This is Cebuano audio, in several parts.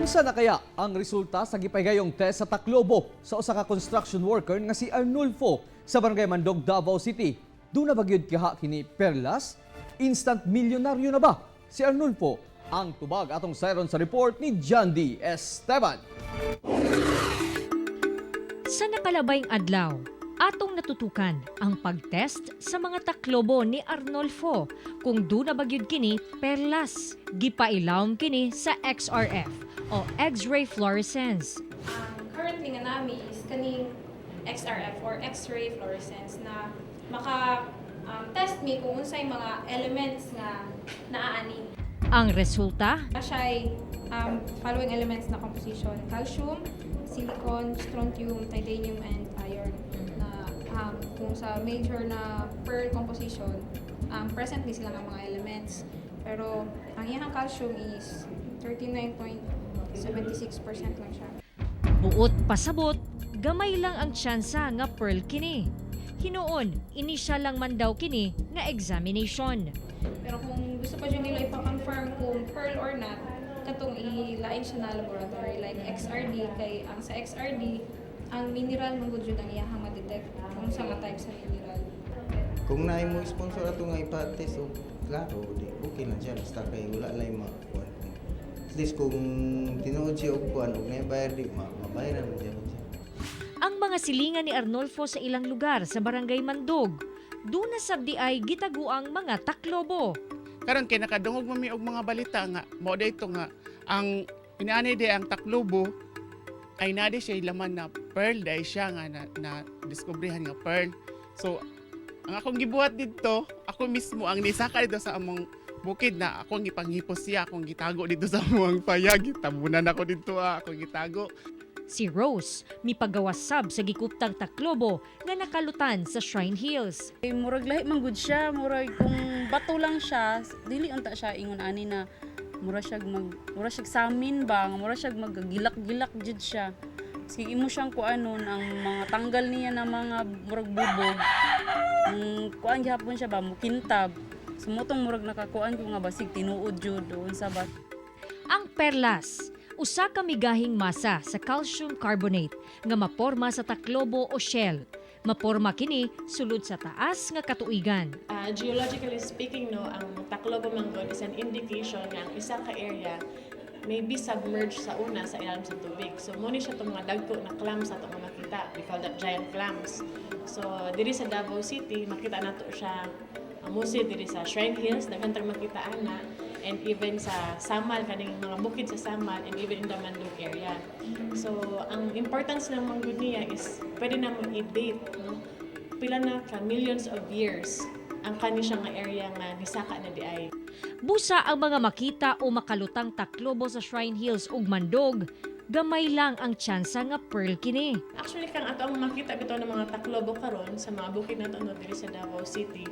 Unsa na kaya ang resulta sa gipahigayong test sa Taklobo sa usa ka construction worker nga si Arnulfo sa Barangay Mandog, Davao City? Duna ba gyud kaha kini perlas? Instant milyonaryo na ba si Arnulfo? Ang tubag atong sayron sa report ni John D. Esteban. Sa nakalabayng adlaw, atong natutukan ang pagtest sa mga taklobo ni Arnolfo kung duna ba gyud kini perlas. Gipailawom kini sa XRF o X-ray fluorescence. Ang currently nga nami is kaning XRF or X-ray fluorescence na maka test mi kung unsay mga elements nga naa ani. Ang resulta, Siya ay following elements na composition: calcium, silicon, strontium, titanium, and iron. Na kung sa major na pearl composition, present ni sila nga mga elements. Pero ang iyang calcium is 39.76% lang siya. Buot pasabot, gamay lang ang tsansa nga pearl kini. Hinuon, initial lang man daw kini nga examination. Pero kung gusto pa dyan nila ipa-confirm kung pearl or not, katong ilain siya na laboratory like XRD, kay ang sa XRD, ang mineral man gud jud ang iyahang ma-detect kung sa nga type sa mineral. Kung naay mo sponsor ato nga ipa-test og klaro, di okay lang siya basta kay wala lay ma kuan. At least kung tinuod siya og kuan og naay bayar, di ma mabayaran man siya siya. Ang mga silingan ni Arnolfo sa ilang lugar sa Barangay Mandog, duna sab diay gitaguang mga taklobo. Karon kay nakadungog man mi og mga balita nga mao dayto nga ang inaani di ang taklobo ay nadi siya laman na pearl dahil siya nga na diskubrihan nga pearl. So ang akong gibuhat didto, ako mismo ang nisaka dito sa among bukid na ako ang gipanghipos siya, akong gitago dito sa among payag, gitabunan ako dito ah, akong gitago. Si Rose, mipagawas sab sa gikuptang taklobo nga nakalutan sa Shrine Hills. Eh, murag lahi man gud siya, murag kung bato lang siya, dili unta siya ingon ani na mura siya samin ba, nga mura siya maggilak-gilak jud siya. Sige, imo siyang kuanon ang mga tanggal niya na mga murag bubog. Ang kuan gihapon siya ba mukintab. Sumutong murag nakakuan ko nga basig tinuod jud doon sa ba. Ang perlas, usa ka migahing masa sa calcium carbonate nga maporma sa taklobo o shell. Maporma kini sulod sa taas nga katuigan. Geologically speaking, no, ang Taclobo manggod is an indication nga ang isa ka area may be submerged sa una sa ilalim sa tubig. So, mo ni siya itong mga dagko na clams ato nga makita. We call that giant clams. So, diri sa Davao City, makita nato siya mostly diri sa Shrine Hills, daghan tag makita ana, and even sa Samal, kaning mga bukid sa Samal, and even in the Mandog area. So, ang importance ng manggod niya is pwede na mo i-date, no? Pila na ka millions of years ang kani siya nga area nga nisaka na di ay. Busa ang mga makita o makalutang taklobo sa Shrine Hills ug Mandog, gamay lang ang tsansa nga pearl kini. Actually, kang ato ang makita bitaw ng mga taklobo karon sa mga bukid nato, no, diri sa Davao City.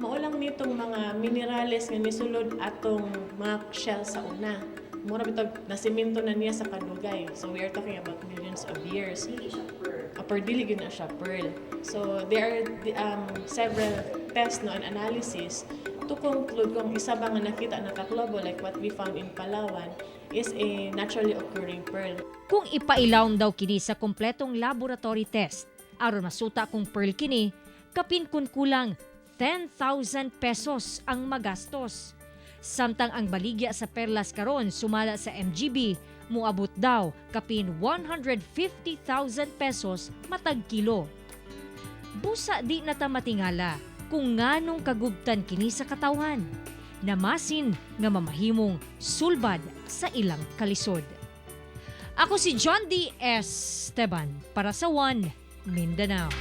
Mao lang nitong mga minerales nga nisulod atong mga shell sa una. Mura bitaw nasimento na niya sa kadugay. So we are talking about millions of years. Dili siya pearl. Per dili gyud na siya pearl. So there are several tests, no, and analysis to conclude kung isa ba nga nakita na taklobo like what we found in Palawan is a naturally occurring pearl. Kung ipailawom daw kini sa kompletong laboratory test, aron masuta kung pearl kini, kapin kun kulang 10,000 pesos ang magastos. Samtang ang baligya sa perlas karon sumala sa MGB, muabot daw kapin 150,000 pesos matag kilo. Busa di na ta matingala kung nganong kagubtan kini sa katawhan. Namasin nga mamahimong sulbad sa ilang kalisod. Ako si John D. Esteban para sa One Mindanao.